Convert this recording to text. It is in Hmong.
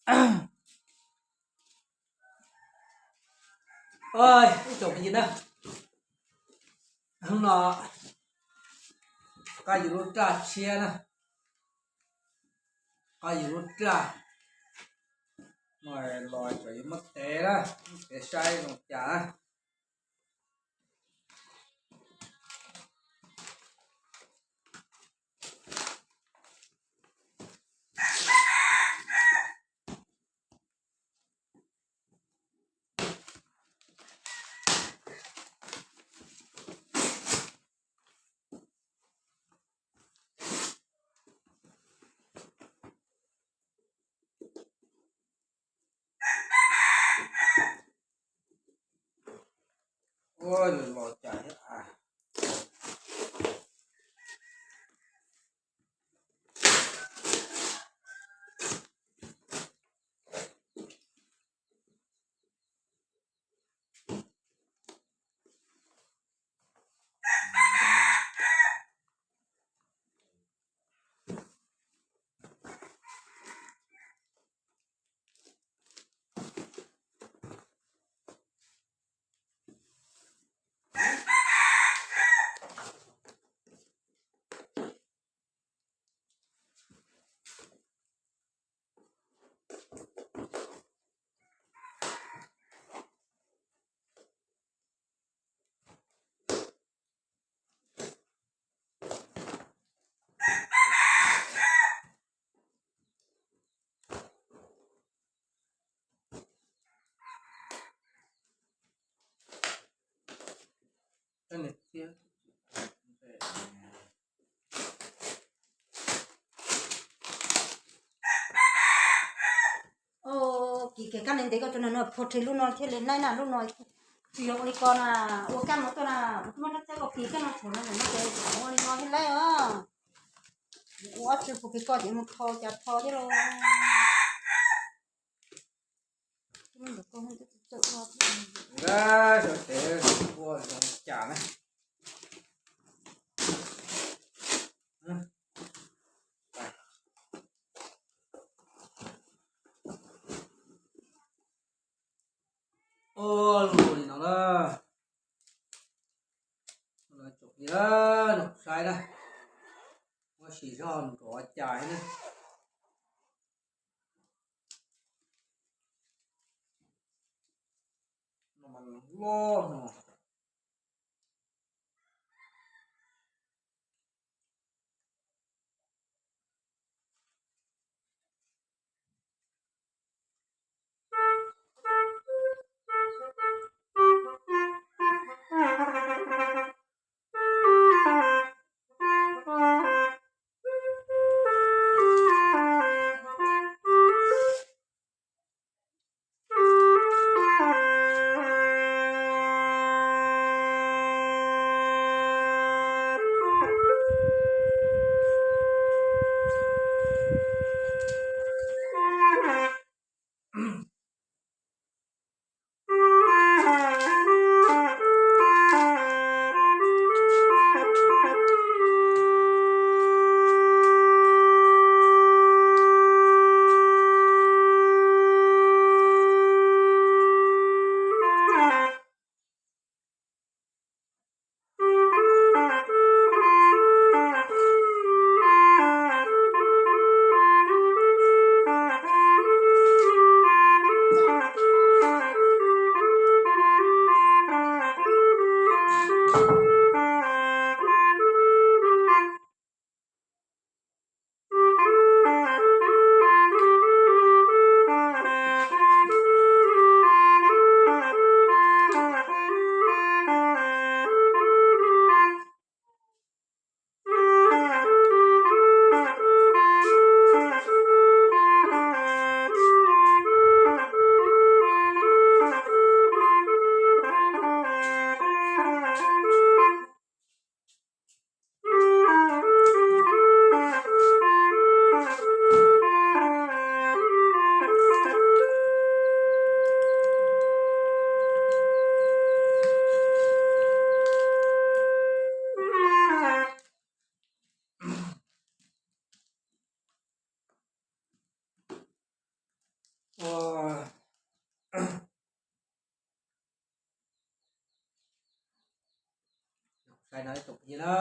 Ib tsoom phooj ywg na, hnub no qab yus lub raj tshiab na, qab yus lub raj no los tseem yuav muab tev na, tev saib zoo cas na. Ua los cas thiab a. Kis kiag kab ntev ntev koj tuaj no, no phuav rhe lub no thiaj li laib na, lub no tsis yog ua li ko na, ua kab no tuaj na, kuv twb muab rab txeeb koj kis kab no tshuav no, no ces ua li no thiaj laib os. Ua ob txhia phuav kis koj ces mus tho cas tho thiab lauj. Sawv cev ua zoo cas na. Ua li no na, tsoom phooj ywg na, saib na, muab sim zog nrov cas thiab na. No mas loj no. Subscribe no ib tsoom phooj ywg na.